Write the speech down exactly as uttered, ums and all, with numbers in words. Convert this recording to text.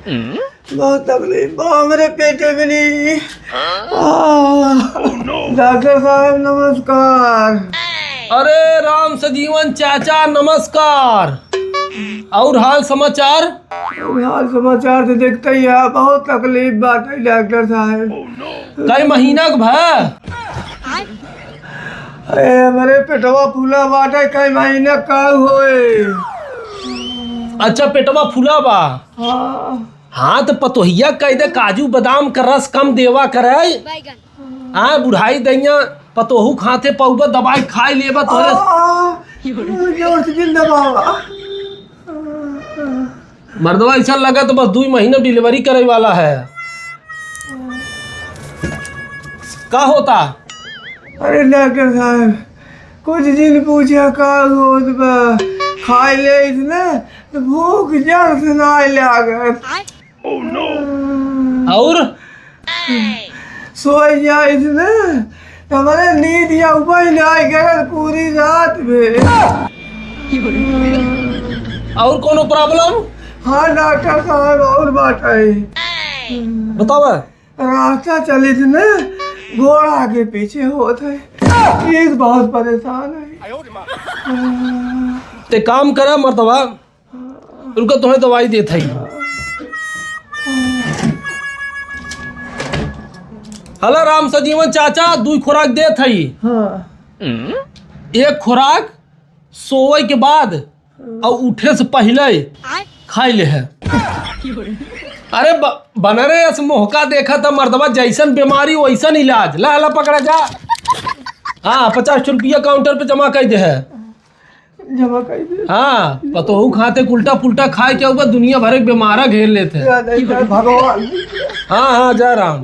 बहुत तकलीफ बा हमरे पेटे में नी। आह, डॉक्टर साहब नमस्कार। अरे राम सजीवन चाचा नमस्कार। और हाल समाचार? और हाल समाचार तो देखते ही है, बहुत तकलीफ बाटे डॉक्टर साहब। कई महीना के भा? अरे, हमरे पेटवा फूला बाटे, कई महीना का होए। अच्छा, पेटवा फूला बा? हाँ। हाँ, तो पतोहिया कह दे, काजू बादाम का रस कम देवा करे। हाँ, बुढ़ाई दइया, पतोहू खाते पौबा दवाई खाई लेबा तोरे। आ, जोर से जिन दबावा। मर्दवा, ऐसा लगा तो बस दुई महीना डिलीवरी करे वाला है। का होता? अरे डॉक्टर साहब, कुछ जिन पूछा का होत बा, खाए ले इतना तो भूख जर से ना लागत। और? सोई जाइत ना, तो हमरे नींद या उबई नाई करत पूरी रात में। और कोनो प्रॉब्लम? हाँ डॉक्टर साहब, और बात है। बतावा। रास्ता चलित ना, गोड़ आगे पीछे होत है। प्लीज, बहुत परेशान है। ते काम करा मर्दवा, रुका, तुम्हें दवाई देत हई। हला राम सजीवन चाचा, दुई खुराक देत हई। हाँ। एक खुराक सोवे के बाद और उठे से पहिले खाई ले है। अरे ब-, बनरे अस मोहका देखा था मर्दवा, जैसन बीमारी वैसन इलाज। ला, ला पकड़ा जा। हाँ, पचास रुपया काउंटर पे जमा कर दे है। जमा कर दे। हाँ, पतोहू खाते उल्टा पुल्टा खाए के ऊपर दुनिया भर के बीमारा घेर लेते हैं। या नहीं, या भगवान। हाँ, हाँ, जय राम।